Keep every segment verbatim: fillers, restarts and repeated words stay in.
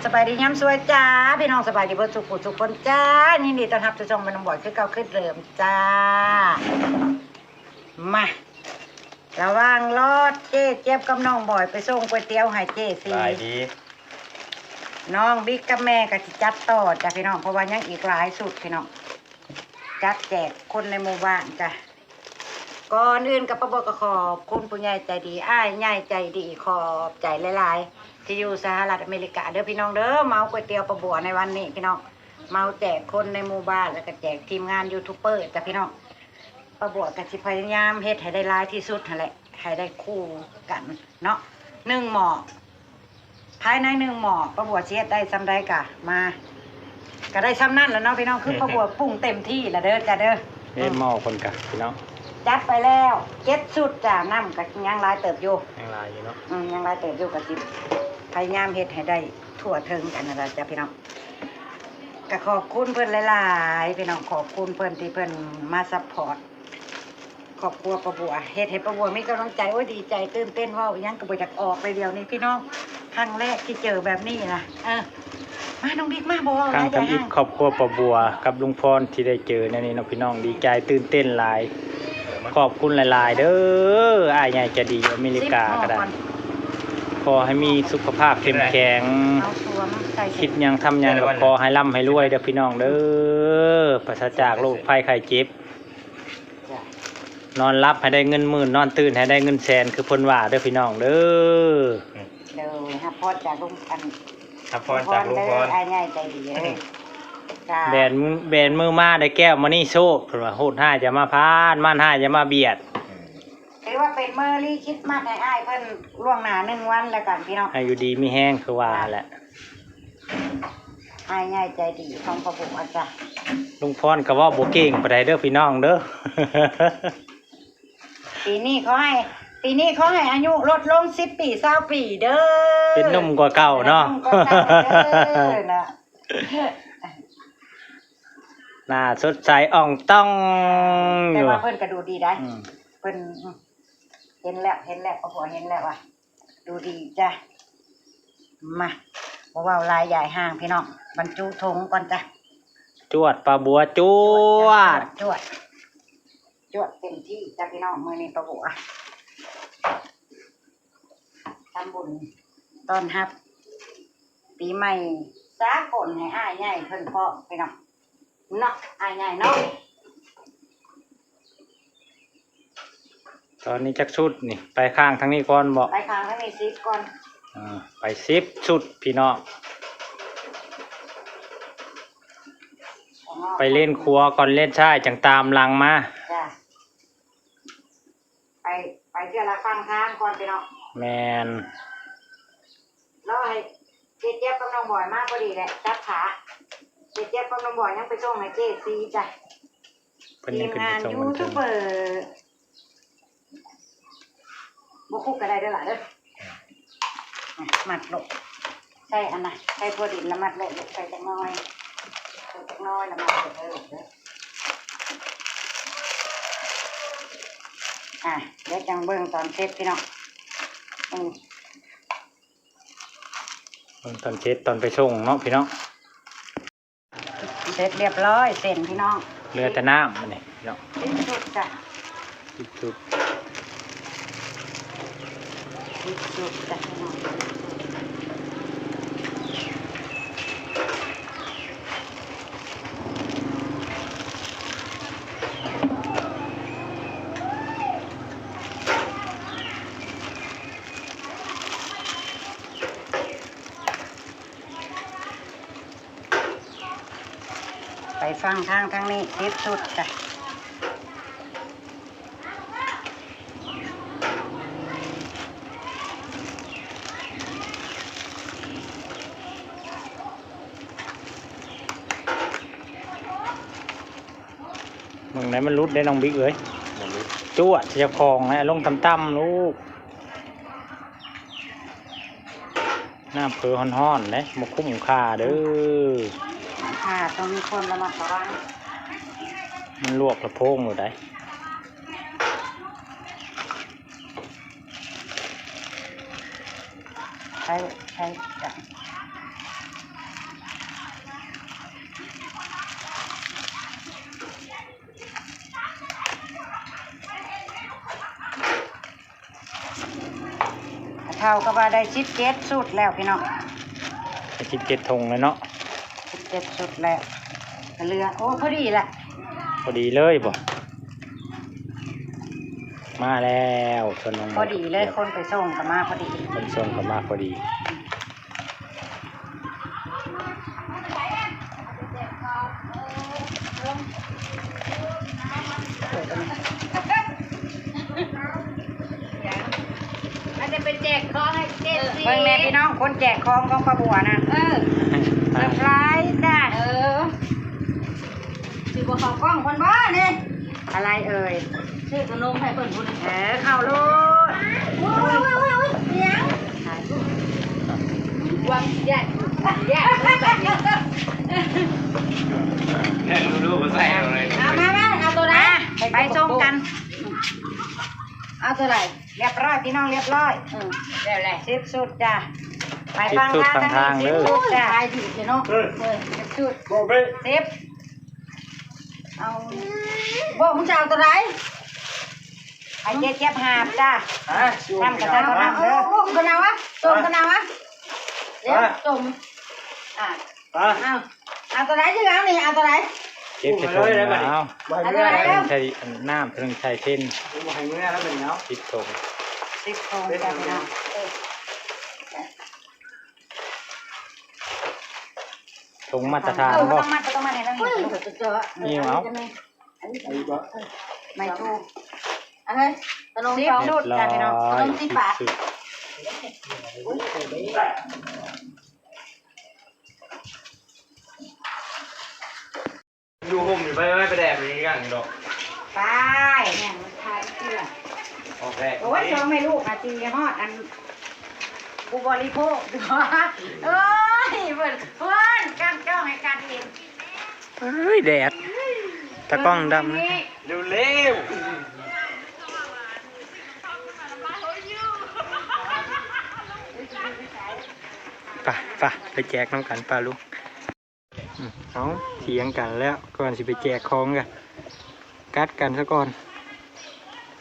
สบายดียามสวยจ้า พี่น้อง สบายดีเบิดทุกผู้ทุกคนจ้า ยินดีต้อนรับสู่ช่องแม่น้องบอยคือเก่าคือเดิมจ้า มา ระหว่างรอเจ๊เจี๊ยบกับน้องบอยไปส่งก๋วยเตี๋ยวให้เจ๊สี สบายดี น้องบิ๊กกับแม่ก็สิจัดต่อจ้ะพี่น้อง เพราะว่ายังอีกหลายชุดพี่น้อง จัดแจกคนในหมู่บ้านจ้ะ ก่อนอื่นก็ป้าบัวก็ขอบคุณผู้ใหญ่ใจดี อ้ายใหญ่ใจดี ขอบใจหลายๆ ที่อยู่สหรัฐอเมริกาเด้อพี่น้องเด้อ มาเอาก๋วยเตี๋ยวป้าบัวในวันนี้พี่น้อง มาเอาแจกคนในหมู่บ้าน แล้วก็แจกทีมงานยูทูบเบอร์จ้ะพี่น้อง ป้าบัวก็สิพยายามเฮ็ดให้ได้หลายที่สุดหั้นแหละ ให้ได้คู่กันเนาะ หนึ่งหม้อ ภายในหนึ่งหม้อ ป้าบัวสิเฮ็ดได้ส่ำใดก็มา ก็ได้ส่ำนั้นแหละเนาะพี่น้อง คือป้าบัวปรุงเต็มที่แล้วเด้อจ้ะเด้อ เฮ็ดหม้อคนกะพี่น้อง จัดไปแล้วเจ็ดชุดจ้ะ น้ำก็ยังหลายเติบอยู่ ยังหลายอยู่เนาะ อืม ยังหลายเติบอยู่ ก็สิพยายามเฮ็ดให้ได้ทั่วถึงกันนั่นล่ะจ้ะพี่น้อง ก็ขอบคุณเพิ่นหลายๆ พี่น้อง ขอบคุณเพิ่นที่เพิ่นมาซัพพอร์ต ครอบครัวป้าบัว เฮ็ดให้ป้าบัวมีกำลังใจ โอ้ย ดีใจ ตื่นเต้น เว้าอิหยังก็บ่อยากออกเลยเดี๋ยวนี้พี่น้อง ครั้งแรกที่เจอแบบนี้นะ เออ มาน้องบิ๊กมา บ่เว้าหลาย ครั้งทำอิฐ ครอบครัวป้าบัวกับลุงพรที่ได้เจอในนี้เนาะพี่น้อง ดีใจตื่นเต้นหลาย ขอบคุณหลายๆ เด้อ อ้ายใหญ่ใจดีอยู่อเมริกาก็ได้ สิบห่อก่อน ขอให้มีสุขภาพเข้มแข็ง เอาสวมใส่ คิดหยังทำหยังก็ขอให้ร่ำให้รวยเด้อพี่น้องเด้อ ปราศจากโรคภัยไข้เจ็บ จ้ะ นอนหลับให้ได้เงินหมื่น นอนตื่นให้ได้เงินแสน คือเพิ่นว่าเด้อพี่น้องเด้อ อืม โดย รับพรจากลุง อัน รับพรจากลุงพร ลุงพรเด้อ อ้ายใหญ่ใจดีเด้อ จ้ะ แบนมือ แบนมือมาได้แก้วมณีโชค เพิ่นว่า โหดร้ายอย่ามาพาน มารร้ายอย่ามาเบียด อืม ถือว่าเป็นเมอร์รี่คริสต์มาสให้อ้ายเพิ่นล่วงหน้าหนึ่งวันแล้วกันพี่น้อง ให้อยู่ดีมีแฮงคือว่าแหละ อ้ายใหญ่ใจดีของป้าบัวจ้ะ ลุงพรก็เว้าบ่เก่งปานใดเด้อพี่น้องเด้อ ปีนี้ขอให้ ปีนี้ขอให้อายุลดลงสิบปี ซาวปีเด้อ เป็นหนุ่มกว่าเก่าเนาะ เป็นหนุ่มกว่าเก่าเด้อนะ หน้าสดใสอ่องต้องอยู่ แต่ว่าเพิ่นก็ดูดีได้ อืม เพิ่น เห็นแล้ว เห็นแล้ว ป้าบัวเห็นแล้วว่ะ ดูดีจ้ะ มา บ่เว้าหลายยายห่างพี่น้อง บรรจุถุงก่อนจ้ะ จวดป้าบัวจวด จวด จวด จวดเต็มที่จ้ะพี่น้อง มื้อนี้ป้าบัว ทำบุญต้อนรับปีใหม่สากลให้อ้ายใหญ่เพิ่นพร้อมพี่น้อง เนาะ อ้ายใหญ่เนาะ ตอนนี้จักชุดนี่ ไปข้างทางนี้ก่อนบ่ ไปข้างทางนี้สิบก่อน อ่า ไปสิบชุดพี่น้อง ไปเลนขวาก่อน เลนซ้ายจั่งตามหลังมา จ้ะ ไป ไปเทื่อละข้างทางก่อนพี่น้อง แม่น รอให้เจ๊เจี๊ยบกับน้องบอยมาพอดีแหละ จับขา เจ๊เจี๊ยบกับน้องบอยยังไปส่งให้เจ๊ซีจ้ะ เพิ่นยังขึ้นไปส่ง ทีมงานยูทูบเบอร์ บ่คุกก็ได้เด้อล่ะเด้อ อ่ะ มัดโลด ใส่อันน่ะ ใส่ถั่วดินแล้วมัดโลด ใส่จักหน่อย ใส่จักหน่อยแล้วมัดโลดเด้อ อ่ะ เดี๋ยวจั่งเบิ่งตอนเสร็จพี่น้อง อืม เบิ่งตอนเสร็จตอนไปส่งเนาะพี่น้อง เสร็จเรียบร้อยเส้นพี่น้อง เหลือแต่น้ำมันนี่พี่น้อง สิบชุดจ้ะ สิบชุด สิบชุดจ้ะพี่น้อง ไปฟังทางทางนี้ สิบชุดจ้ะ เบิ่งได้มันหลุดได้น้องบิ๊กเอ้ย บ่หลุด จวดเจ้าของนะ ลงต่ำๆลูก น้ำเผลอฮ้อนๆเด้ บ่คุ้มค่าเด้อ ค่ะ ต้องมีความระมัดระวัง มันลวกลำโพงอยู่ได๋ ใช้ ใช้กับ เขาก็ว่าได้สิบเจ็ดชุดแล้วพี่น้อง ได้สิบเจ็ดถุงแล้วเนาะ สิบเจ็ดชุดแล้ว ก็เหลือ โอ้ พอดีละ พอดีเลยบ่ มาแล้ว ชนลง พอดีเลย คนไปส่งก็มาพอดี คนส่งก็มาพอดี มันจะไปแจกของให้เอฟซี เบิ่งแม่พี่น้อง คนแจกของของป้าบัวนะ เออ เซอร์ไพรส์จ้ะ เออ สิบ่เข้ากล้องเพิ่นบ่นี่ อะไรเอ่ย ซื้อขนมให้เพิ่นผู้หนึ่ง เออ เข้าโลด โอ้ย โอ้ย โอ้ย โอ้ย อิหยัง วาง แยก แยก แค่รู้ๆ ก็ใส่เอาเลย เอามา มา เอาตัวไหน ไปส่งกัน เอาตัวไหน เรียบร้อย พี่น้อง เรียบร้อย อืม ได้แล้ว สิบชุดจ้ะ ไป สิบ ฟัง ชุด ทาง ฟังทาง ทาง เด้อ สิบชุดจ้ะ ขายดีเนาะ เออ เออ สิบชุด บอกไป สิบ เอา บอกมึงจะเอาตัวไหน ไอ้เจ๊เจี๊ยบหาบจ้ะ ฮะ ทำกับทางเขาทำเด้อ โอ้โห กันเอาวะ ส่งกันเอาวะ เดี๋ยว ฮะ ส่ง อ่ะ ฮะ เอา เอาตัวไหนที่เอานี่ เอาตัวไหน เก็บใส่ถุงแล้วเอา เอาตัวไหน เพิ่งใส่น้ำเพิ่งใส่เส้น ผมให้เมื่อแล้วเป็นเนาะ สิบถุง สิบถุงจ้ะพี่น้อง เออ ถุงมาตรฐาน เออ บ่ ต้องมา ต้องมาในนั้นนี่ นี่เอา อันนี้ก็ ไม่ถูก อันนี้ขนม สิบ สอง ชุดจ้ะพี่น้อง เรียบร้อย ขนมสิบบาท สิบชุด อยู่ห่มอยู่ไปไปไปแดดมันยังกันอยู่ดอก ไป เนี่ยมันทายเชื่อ ออกแดด โอ้ย สองแม่ลูกอะ ตีฮอดอัน ผู้บริโภค เอ้ย เพิ่น เพิ่น กำจ้องให้กันเอง เอ้ย แดด ตากล้องดำนะ เร็วๆ ไป ไป ไปแจกน้ำกัน ป้าลุง อืม เอา เถียงกันแล้ว ก่อนสิไปแจกของกัน กัดกันซะก่อน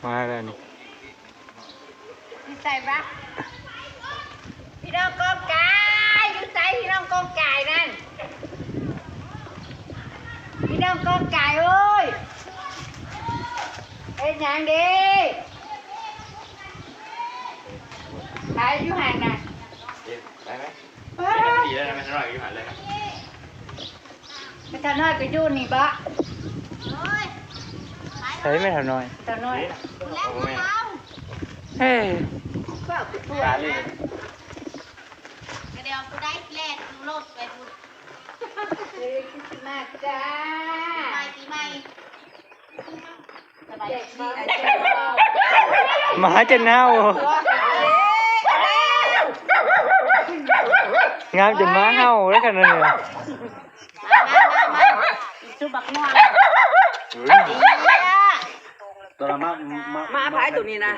มาแล้วนี่ อยู่ไสวะ พี่น้องกองกาย อยู่ไสพี่น้องกองกายนั่น พี่น้องกองกายเอ้ย เฮ็ดหยังดี ไปอยู่หั่นน่ะ เอ๊ะ ไปไหม เออ ไม่ได้พอดีแล้วนะ ไม่เท่าไหร่อยู่หั่นเลยนะ แม่เฒ่าน้อยก็อยู่นี่บ่ ใช่แม่เฒ่าน้อย เฒ่าน้อย เอ๊ะ เอ้ย กะเดียวกูได้แลกรถไปพุ้น เมรีคริสต์มาสจ้า ปีใหม่ ปีใหม่ หมาจะเน่า งามจนหมาเห่าแล้วกันนะเนี่ย มา มา มา มา ซุปบักม่วง ตัวละมา มา มาพายตัวนี้นะ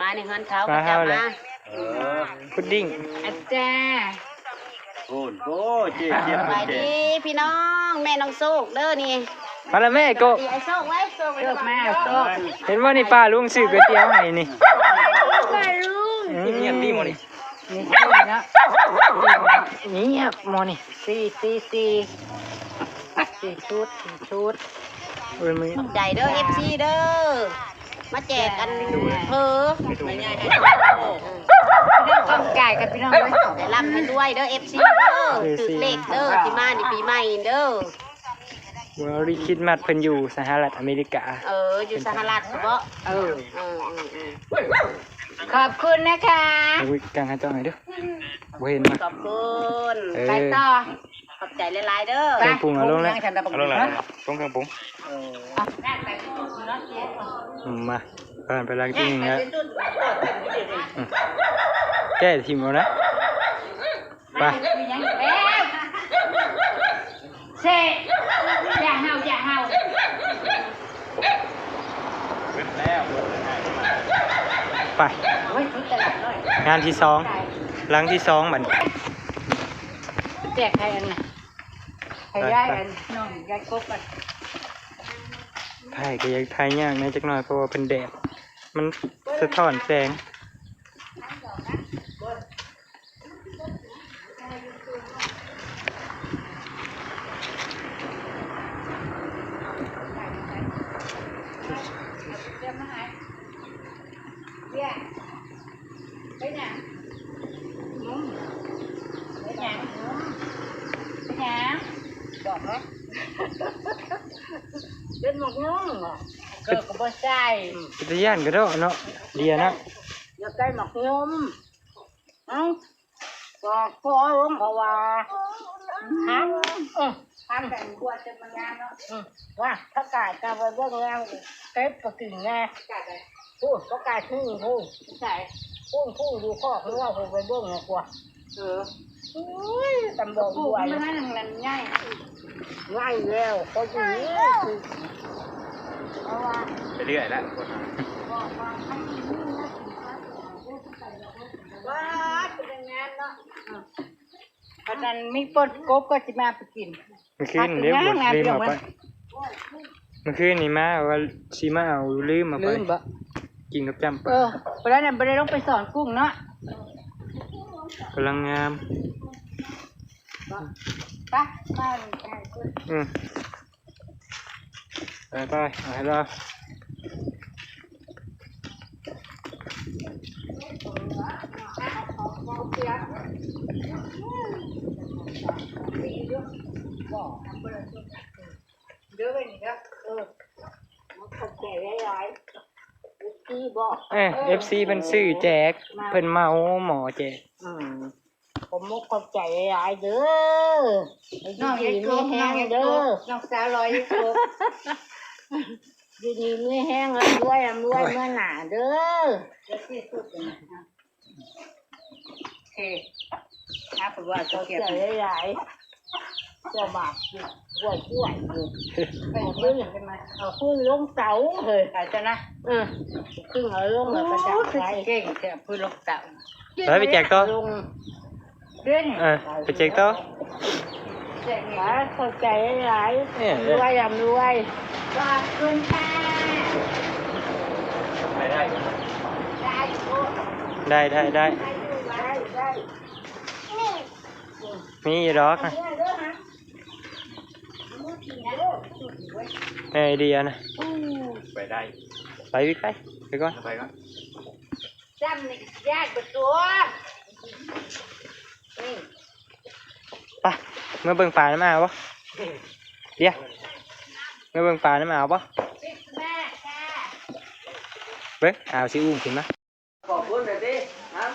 มาในเฮือนเขา มาเห่าเลย มา เออ พุดดิ้ง อาจารย์ โอ้โห เจ๊เจี๊ยบ สบายดีพี่น้อง แม่น้องโชคเด้อนี่ มาแล้วแม่โกะ ดีไอ้โชคไว้ โชคมา โชค เห็นว่านี่ป้าลุงซื้อก๋วยเตี๋ยวให้นี่ ป้าลุง อืม เงียบดีหมดนี่ เงียบหมดนี่ สี่ สี่ สี่ สี่ชุด สี่ชุด เอ้ย มึง ขอบใจเด้อ เอฟซี เด้อ มาแจกกันเผลอ ต้องจ่ายกันพี่น้องเอ้ย ให้ร่ำให้รวยเด้อ เอฟซี เด้อ เอฟซี ถือเลขเด้อ ที่มาในปีใหม่เด้อ เมอร์รี่คริสต์มาสเพิ่นอยู่สหรัฐอเมริกา เออ อยู่สหรัฐบ่ เออ เออ เออ เออ ขอบคุณนะคะ อุ้ย กางให้เจ้าหน่อยเด้อ บ่เห็นมา ขอบคุณ เออ ไปต่อ ขอบใจหลายๆเด้อ เครื่องปรุงเอาลงแล้ว เอาลงแล้ว ฮะ ลงเครื่องปรุง เออ อืม มา ผ่านไปหลังที่หนึ่งแล้ว อืม แก้ถิ่มเอานะ ไป เซ่ อย่าเห่า อย่าเห่า ไป โอ้ย ชุดตลาดน้อย งานที่สอง หลังที่สองบัดนี้ แจกใครอันน่ะ ให้ยายอันน้องยายกบอัน ถ่ายก็ยังถ่ายยากแหน่จักหน่อย เพราะว่าเป็นแดด มันสะท้อนแสง ไปหยัง ไปหยัง ไปหยัง บอกนะ เป็นหมกนุ่มเหรอ เกิดกับบ่ใช่ เป็นตาย่านกระโดดเนาะ เดียนะ อย่าใกล้หมกนุ่ม เอ้า บอกพ่อลงเพราะว่า ฮะ เออ ทางแต่งตัวจะมางานเนาะ อืม ว่าถ้ากาดจะไปเบิ่งงาน เก็บไปกินแน่ พูดประกาศชื่อพูด ใช่ พูดพูดอยู่คอกหรือว่าพูดไปเบิ่งดีกว่า เออ อุ้ย ตำบล พูด บัว มันนั่นนั่นง่าย ง่ายแล้ว เขาอยู่นี่ เพราะว่า ไปเรื่อยแล้ว บอกว่าให้มีเงินแล้วถึงว่า ว้า เป็นงานเนาะ อาจารย์มีปนกบก็สิมาไปกิน เมื่อคืน ผัก เดี๋ยว งาม บด งาม ลืมเอาไป เดี๋ยวมัน เมื่อคืนนี่มาว่าสิมาเอา ลืมเอาไป ลืมบ่ กินกับจ้ำปลา เออ ไปแล้วเนี่ย บ่ได้ลงไปสอนกุ้งเนาะ กำลังงาม ไป ไป อืม ไปไป เอาให้รอด เด้อ เด้อ เออ ขอบใจหลายๆ เอฟซีบอก เออ เอฟซีเพิ่นซื้อแจก มา เพิ่นมาเอาหม้อแจก อืม ขอบมกขอบใจหลายๆ เด้อ น้องเอ็กโซ น้องเอ็กโซ เด้อ น้องสาวลอยเอ็กโซ อยู่ดีมีแฮง ร่ำรวย ร่ำรวย โอ้ย เมื่อหน้าเด้อ เดี๋ยวสิสุดเลยนะ โอเค ครับ ผมว่า ขอบใจหลายๆ เจ้าบาปอยู่ กล้วยๆ อยู่ ไปเอาปืน เอาปืนลงเสาเฮ้ย อาจจะนะ เออ ปืนเอาลงแล้วก็ดับ โอ้ย ไฟ เก่งแท้ ปืนลงเสา เฮ้ย ไปแจกต่อ ลง เออ ไปแจกต่อ ขอบใจหลาย เออ รวย ร่ำรวย ขอบคุณค่ะ ได้ ได้ ได้ ได้ ได้ ได้ มีอยู่ดอกนะ เออ ดีอะนะ ไปได้ ไปวิกไป ไปก่อน ไปก่อน จำนี่ยากกว่าตัว นี่ ไป เมื่อเบิ่งปลาน้ำอ่าวบ่ เดี๋ยว เมื่อเบิ่งปลาน้ำอ่าวบ่ เบิ่ง อ่าวสิอุ้มขึ้นมา ขอบคุณหน่อยสิ ฮะ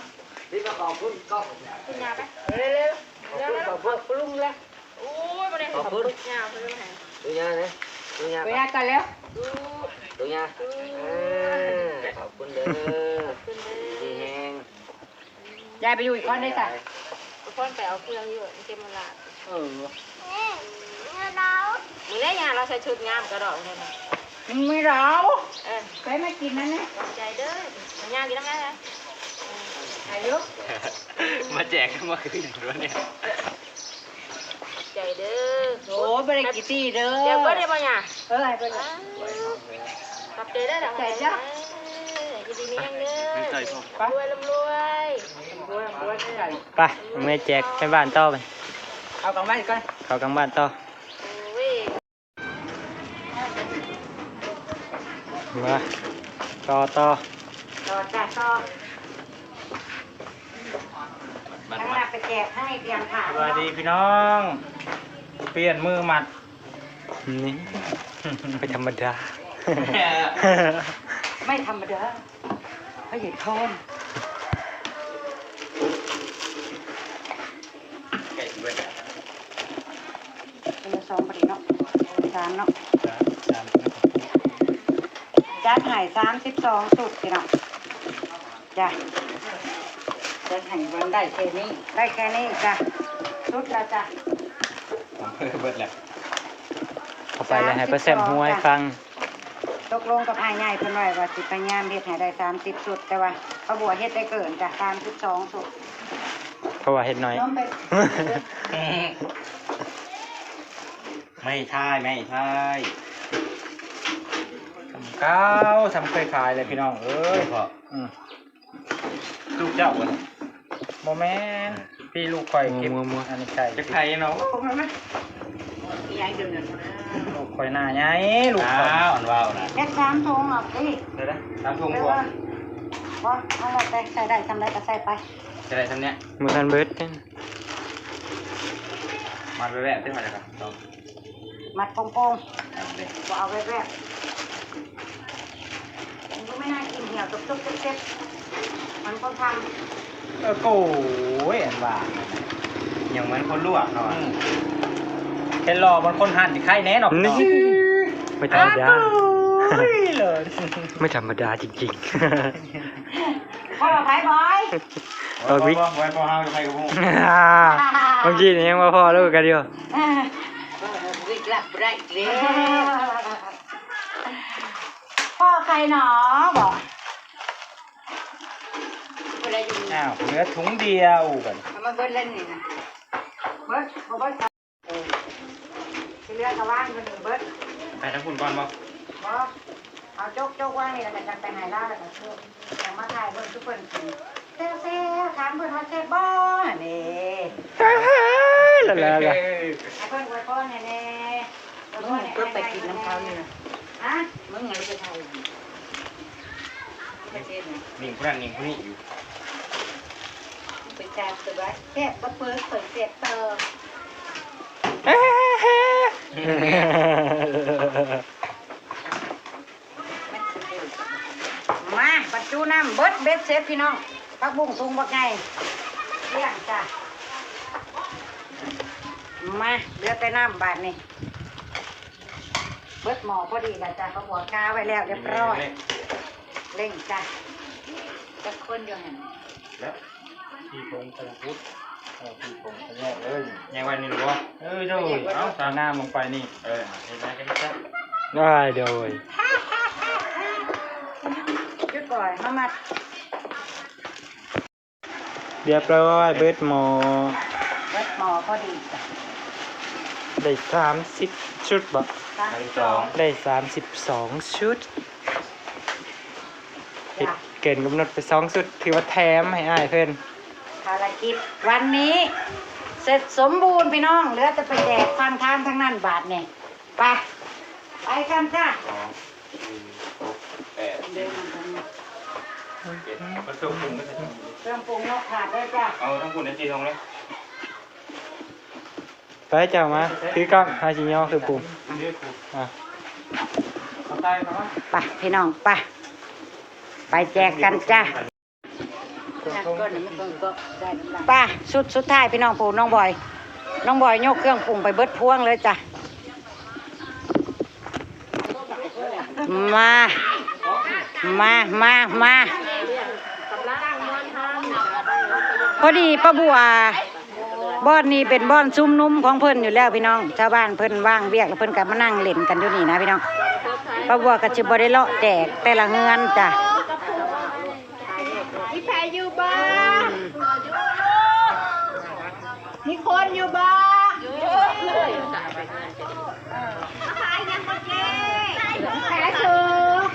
รีบมาขอบคุณก็ คุณยาไป เร็วๆ ขอบคุณ ขอบคุณ ขอบคุณลุงแล้ว โอ้ย บ่ได้ ขอบคุณ ขอบคุณยาเพิ่นให้ ตัวยานะ ตัวยา ตัวยาก่อนแล้ว ตัวยา อืม เออ ขอบคุณเด้อ ขอบคุณเด้อ ดีแฮง ยายไปอยู่อีกคนได้จ้ะ อีกคนไปเอาเครื่องอยู่เจมลา เออ มื้อนี้ยาเราใส่ชุดงามกระดอกเลยนะ มันไม่เรา เออ ไปมากินนั่นนะ ขอบใจเด้อ ยากินน้ำแม่นะ อายุ มาแจกเมื่อคืนวันนี้ ใจเด้อ โอ้ บ่ได้กี่ตี้เด้อ เดี๋ยวเบิดได้บ่เนี่ย เออ ให้เบิด อ้าว ขอบใจเด้อ ขอบใจจ้ะ เออ อยู่ดีมีแฮงเด้อ ขอบใจพ่อ รวยร่ำรวย รวยร่ำรวย ไป เมื่อแจกไปบ้านต่อไป เข้ากลางบ้านก่อน เข้ากลางบ้านต่อ โอ้ย มา ต่อ ต่อ ต่อจ้ะ ต่อ มัน ทั้ง มัน หลักไปแจกให้เตรียมถ่าย สวัสดีพี่น้อง เปลี่ยนมือหมัด นี่ ไม่ธรรมดา ไม่ธรรมดา พระเอกทอน คนละสองพอดีเนาะ สามเนาะ สาม สาม จัดให้สามสิบสองชุดพี่น้อง จ้ะ จัดให้เบิ่งได้แค่นี้ ได้แค่นี้จ้ะ ชุดละจ้ะ อำเภอเบิดแล้ว เอาไปแล้วให้ป้าแซมหัวให้ฟัง ตกลงกับอ้ายใหญ่เพิ่นไว้ว่าสิพยายามเฮ็ดให้ได้สามสิบชุด แต่ว่าป้าบัวเฮ็ดได้เกินจ้ะ สามสิบสองชุด เพราะว่าเฮ็ดน้อย น้องไป ไม่ทาย ไม่ทาย ข้าวทำเคยขายเลยพี่น้องเอ้ย อืม ลูกเจ้าบ่นี่ บ่แม่น พี่ลูกข่อยเก็บ มัวๆๆ อันนี้ใส่ เก็บไข่เนาะ โอ้ นั่นนะ อีหยังอยู่นั่น ลูกข่อยหน้าใหญ่ ลูกข่อย อ้าว อันว้าวนะ เฮ็ดสามถุงเอาสิ เดี๋ยวนะ สามถุง ไป พอ ว่า ว่า เอาละไป ใส่ได้ทำได้ก็ใส่ไป ใส่ได้ทำเนี้ย มื้อคันเบิดเด้ มาแวะๆ เด้อ มาเลยครับ มัดโป่งๆ เอาเลย บ่เอาแวบๆ มันก็ไม่น่ากิน เหี่ยวตุ๊บๆ เซ็บๆ มันก็ทำ เออ โก้ย อันว่า อย่างเหมือนคนลวกเนาะ อืม เห็นหล่อเหมือนคนหั่นไข่แน่นอน นี่ เนาะ ไม่ธรรมดา อ้าว เลย ไม่ธรรมดาจริงๆ พ่อไผบอย เอาวิก ไว้พ่อ ไว้พ่อห้าวไผกับพวก อ่า เมื่อกี้นี่ยังว่าพ่อลูกกันอยู่ เออ วิกลับบ่ได้อีกแล้ว พ่อใครหนอบอก อ้าว เหลือถุงเดียวกัน เอามาเบิดแล้วนี่นะ เบิด บ่เบิด เออ ที่เหลือก็วางอยู่นี่เบิด ไปทางคุณก่อนบ่ บ่ เอาโจ๊กๆ วางนี่แล้วก็จังไปให้ลาวแล้วก็โจ๊ก จังมาถ่ายเบิ่งซุเพิ่นกิน แซ่บๆ ถามเพิ่นว่าแซ่บบ่ นี่ ตายแล้วๆๆ ให้เพิ่นอวยพรให้แน่ อวยพรให้ มึงก็ไปกินน้ำเขานี่นะ ฮะ มึงไงไปถ่าย ประเทศนะ นิ่งผู้นั้นนิ่งผู้นี้อยู่ ไปจามตัวว่าแซ่บบ่เปิดเปิดแซ่บต่อ มา บัดจุน้ำเบิดเบ็ดเสร็จพี่น้อง ผักบุ้งสูงบักไงเลี้ยงจ้ะ มา เหลือแต่น้ำบาดนี่ เบิดหม้อพอดีแล้วจ้ะ เขาหัวกาไว้แล้วเรียบร้อย เร่งจ้ะ จักคนอยู่หั่น แล้ว พี่พงษ์พงษ์พุทธ เออ พี่พงษ์พงษ์แยกเลย แยกไว้นี่หรือบ่ เออ โดย เอา เอาน้ำลงไปนี่ เออ เห็นไหมกันจ้ะ ได้โดย จุดก่อย มามัด เรียบร้อย เบิดหม้อ เบิดหม้อพอดีจ้ะ ได้สามสิบชุดบ่ สามสิบสอง ได้สามสิบสองชุด จ้ะ ผิดเกินกำหนดไปสองชุด ถือว่าแถมให้อ้ายเพิ่น ภารกิจวันนี้เสร็จสมบูรณ์พี่น้อง เหลือแต่ไปแจกฟังทานทั้งนั้นบาดนี่ ไป ไปกันจ้ะ สอง สี่ หก แปด เดินมาทางนี้ เจ็ด มันเครื่องปรุงก็ใส่ เครื่องปรุงยกถาดเลยจ้ะ เอาทั้งคุณในที่ตรงเลย ไปเจ้ามา ถือกล้อง หาสิย่อเครื่องปรุง เดี๋ยวกู อ่ะ เอาใส่ก่อนนะ ไปพี่น้อง ไป ไปแจกกันจ้ะ ป้า ชุดสุดท้ายพี่น้อง ผู้น้องบอย น้องบอยยกเครื่องปรุงไปเบิดพวงเลยจ้ะ มา มา มา มา พอดีป้าบัว บ่อนนี้เป็นบ่อนชุมนุมของเพิ่นอยู่แล้วพี่น้อง ชาวบ้านเพิ่นว่างเวียกแล้วเพิ่นก็มานั่งเล่นกันอยู่นี่นะพี่น้อง ป้าบัวก็สิบ่ได้เลาะแจกแต่ละเฮือนจ้ะ มีใครอยู่บ่ มีคนอยู่บ่ มาขายยังบ่เจ๊ ขายถูก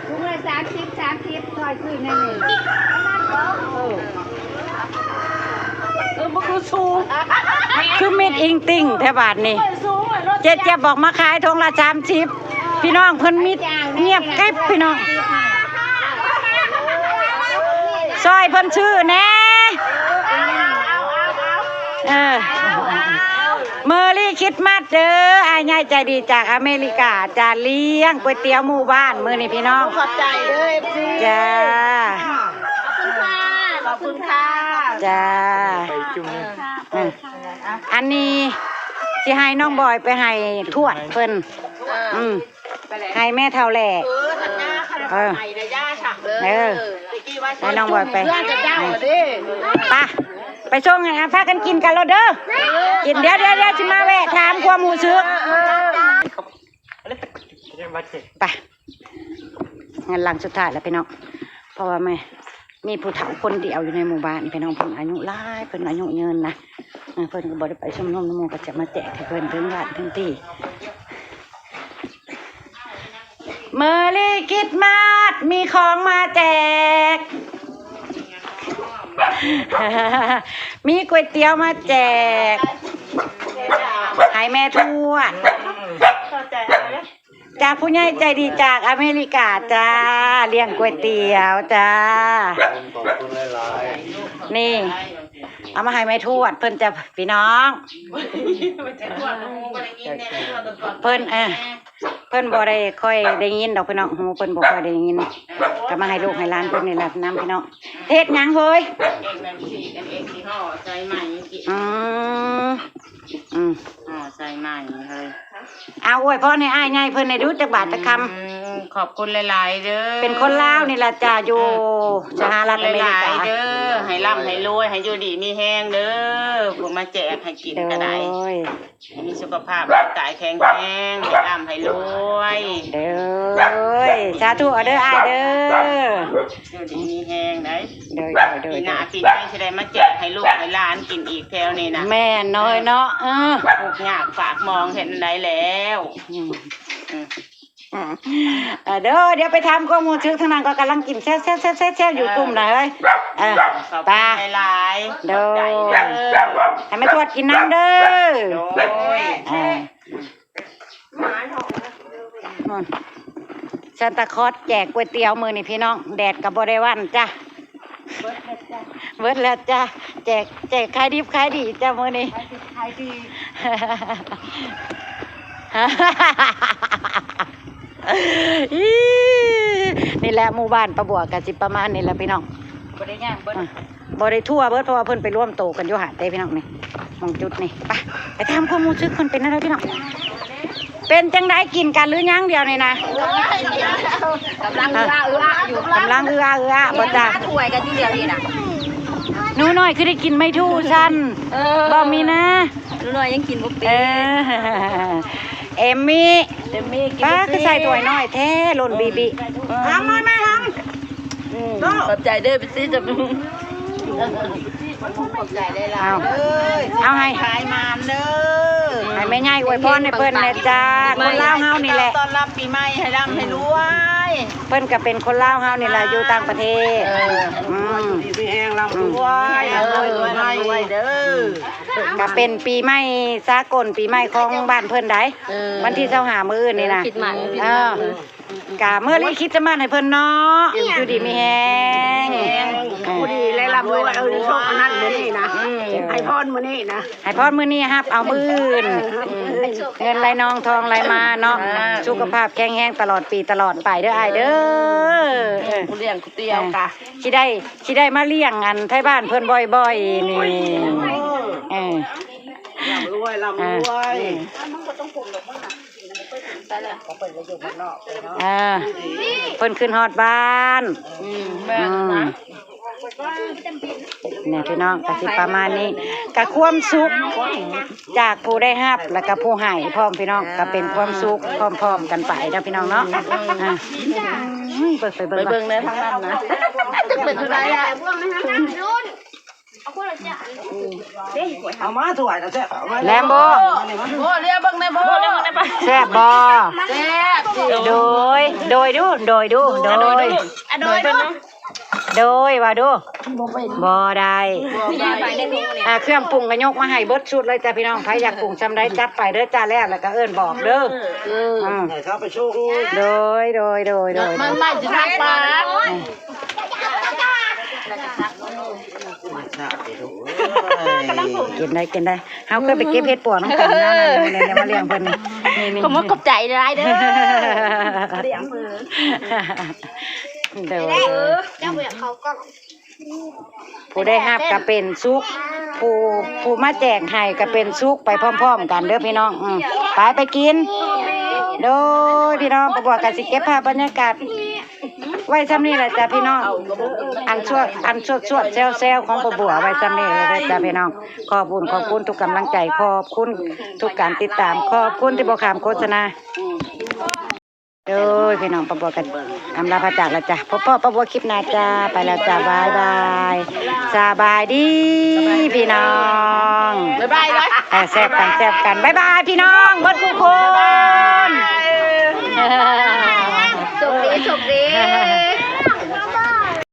ถุงละสามสิบ สามสิบ ซอยซื้อแน่นี่ เออ เออ บ่คือสูง คือมิดอิงติ่งแท้บาดนี่ เจ๊เจี๊ยบบอกมาขายถุงละสามสิบ พี่น้องเพิ่นมิดเงียบกริบพี่น้อง ซอยเพิ่นซื้อแน่ เออ เมอรี่คริสต์มาสเด้อ อ้ายใหญ่ใจดีจากอเมริกา จะเลี้ยงก๋วยเตี๋ยวหมู่บ้านมื้อนี้พี่น้อง ขอบใจเด้อ เอฟซี จ้า ขอบคุณค่ะ ขอบคุณค่ะ จ้า ไปจุ่มเลย อืม อันนี้สิให้น้องบอยไปให้ทวดเพิ่น เออ อืม ไปเลย ให้แม่เฒ่าแหล่ เออ เออ เออ ให้น้องบอยไป เพื่อนจะเจ้าเด้ ไป ไปส่งให้ พากันกินกันแล้วเด้อ กิน เดี๋ยว เดี๋ยว เดี๋ยวสิมาแวะถามความรู้สึก ไป งานหลังสุดท้ายแล้วพี่น้อง เพราะว่าแม่ มีผู้เฒ่าคนเดียวอยู่ในหมู่บ้านพี่น้อง เพิ่นอายุหลาย เพิ่นอายุยืนนะ เออ เพิ่นก็บ่ได้ไปชุมนุมนำหมู่ ก็จะมาแจกให้เพิ่นถึงบ้านถึงที่ เมอรี่คริสต์มาส มีของมาแจก มีก๋วยเตี๋ยวมาแจก ให้แม่ทวด จากผู้ใหญ่ใจดีจากอเมริกาจ้า เลี้ยงก๋วยเตี๋ยวจ้า ขอบคุณหลายๆ นี่ เอามาให้แม่ทวดเพิ่นจะพี่น้อง เพิ่นเออ เพิ่นบ่ได้ค่อยได้ยินดอกพี่น้อง หูเพิ่นบ่ค่อยได้ยิน ก็มาให้ลูกให้หลานเพิ่นนี่แหละนำพี่น้อง เฮ็ดหยังเฮ้ย เองนั่นสิกันเองสิห่อใส่ไหมกิน อืม อืม ห่อใส่ไหมเฮ้ย เอาอวยพรให้อ้ายใหญ่เพิ่นได้ดูจักบาทจักคำ อืม ขอบคุณหลายๆ เด้อ เป็นคนลาวนี่ล่ะจ้า อยู่ อืม สหรัฐอเมริกา ขอบคุณหลายๆ เด้อ ให้ร่ำให้รวย ให้อยู่ดีมีแฮงเด้อ ผู้มาแจกให้กินก็ได้ โดย ให้มีสุขภาพร่างกายแข็งแรง ให้ร่ำให้รวย เด้อ สาธุเอาเด้ออ้ายเด้อ อยู่ดีมีแฮงได้ โดย โดย โดย ปีหน้าปีใหม่สิได้มาแจกให้ลูกให้หลานกินอีกแถวนี้นะ แม่นน้อยเนาะ เออ ทุกข์ยากปากหมองเห็นได้แล้ว อืม อืม อืม เออ เด้อ เดี๋ยวไปถามความรู้สึกทางนั้นก็กำลังกินแซ่บๆๆๆอยู่กลุ่มน่ะเฮ้ย เออ ขอบคุณหลายๆ โดย ขอบใจเด้อ ให้แม่ทวดกินน้ำเด้อ โดย เออ อืม ซานตาคลอสแจกก๋วยเตี๋ยวมื้อนี้พี่น้อง แดดก็บ่ได้หวั่นจ้ะ เบิดแล้วจ้ะ แจก แจกขายดิบขายดีจ้ะมื้อนี้ ขายดี อี๋ นี่แหละหมู่บ้านป้าบัวก็สิประมาณนี้แหละพี่น้อง บ่ได้ย่างเบิด อ่ะ บ่ได้ทั่วเบิด เพราะว่าเพิ่นไปรวมโตกันอยู่หาดเด้พี่น้องนี่ หม่องจุดนี่ ไป ไปถามความรู้สึกเพิ่นเป็นอะไรพี่น้อง เป็นจังได๋กินกันหรือยังเดี๋ยวนี้นะ กำลังอื้ออ้าอื้ออ้าอยู่ กำลังอื้ออ้าอื้ออ้าบ่จ้ะ ถ้วยกันอยู่เดี๋ยวนี้นะ หนูน้อยคือได้กินไม่ทู่ซั่น เออ บ่มีนะ หนูน้อยยังกินบ่เป็น เออ เอมมี่ เอมมี่กิน ป้า บ่เป็น คือใส่ถ้วยน้อยแท้ หล่นบีบี อืม ทำมาแม่ทำ อืม ขอบใจเด้อ ไปซื้อจะ ขอบใจหลายๆ เอา เด้อ เอาให้ ขายมานเด้อ ให้แม่ใหญ่อวยพรให้เพิ่นแหน่จ้า คนลาวเฮานี่แหละ ต้อนรับปีใหม่ให้ร่ำให้รวย เพิ่นก็เป็นคนลาวเฮานี่แหละ อยู่ต่างประเทศ เออ อืม อยู่ดีมีแฮงร่ำรวย เออ ร่ำรวยรวยรวยเด้อ ก็เป็นปีใหม่สากล ปีใหม่ของบ้านเพิ่นได้ เออ วันที่ซาวห้ามื้ออื่นนี่นะ เออ คิดมา เออ กะเมื่อนี้คิดจะมาให้เพิ่นเนาะ อยู่ดีมีแฮง แฮง เออ ผู้ดีและร่ำรวย เออ ในโชคอันนั้นมื้อนี้นะ อืม ให้พรมื้อนี้นะ ให้พรมื้อนี้ฮับเอามื้ออื่น เออ เงินไหลนองทองไหลมาเนาะ อ่า สุขภาพแข็งแรงตลอดปีตลอดไปเด้ออ้ายเด้อ เออ ผู้เลี้ยงก๋วยเตี๋ยวกะ สิได้ สิได้มาเลี้ยงอันไทบ้านเพิ่นบ่อยๆ นี่ เออ ร่ำรวย ร่ำรวย อ่า เออ เพิ่นขึ้นฮอดบ้าน อืม แม่นนะ อืม เนี่ยพี่น้อง ก็สิประมาณนี้ ก็ความสุขจากผู้ได้รับ แล้วก็ผู้ให้พร้อมพี่น้อง ก็เป็นความสุขพร้อมๆ กันไปเนาะพี่น้องเนาะ อ่ะ เบิ่งไปเบิ่ง ไปเบิ่งในทางนั้นนะ เป็นอะไรอะ เอามาถวายนะแซ่บ เอามา แลมโบ้ โบ้เรียกเบิ่งในโบ้ แซ่บบ่ แซ่บสิ โดย โดยดู โดยดู โดย อ่ะโดยดู โดยว่าดู บ่ได้ อ่า เครื่องปรุงก็ยกมาให้เบิดชุดเลยจ้ะพี่น้อง ใครอยากปรุงซำใดจัดไปเด้อจ้า แล้ว แล้วก็เอิ้นบอกเด้อ เออ อืม ให้เขาไปโชว์ โดย โดย โดย โดย มันไม่จะนักปลา กินได้ กินได้ เฮาเคยไปเก็บเห็ดปวกนำกันนะ นี่ๆ มาเลี้ยงเพิ่นนี่ นี่ๆ ขอบคุณขอบใจหลายเด้อ เลี้ยงเพิ่น โดย เจ้าบ่อยากเข้ากล้อง ผู้ได้รับก็เป็นสุข ผู้ ผู้มาแจกให้ก็เป็นสุขไปพร้อมๆ กันเด้อพี่น้อง อืม ไป ไปกิน โดยพี่น้อง ป้าบัวก็สิเก็บภาพบรรยากาศ ไว้ส่ำนี้แหละจ้ะพี่น้อง อันสวด อันสวดสวดแซวๆ ของป้าบัวไว้ส่ำนี้เลยจ้ะพี่น้อง ขอบคุณ ขอบคุณทุกกำลังใจ ขอบคุณทุกการติดตาม ขอบคุณที่บ่ข้ามโฆษณา โดยพี่น้อง ป้าบัวกันอำลาพระจากแล้วจ้ะ พบพ่อป้าบัวคลิปหน้าจ้า ไปแล้วจ้า บ๊ายบาย สบายดีพี่น้อง บ๊ายบายนะ เออ แซ่บกัน แซ่บกัน บ๊ายบายพี่น้อง เบิดทุกคน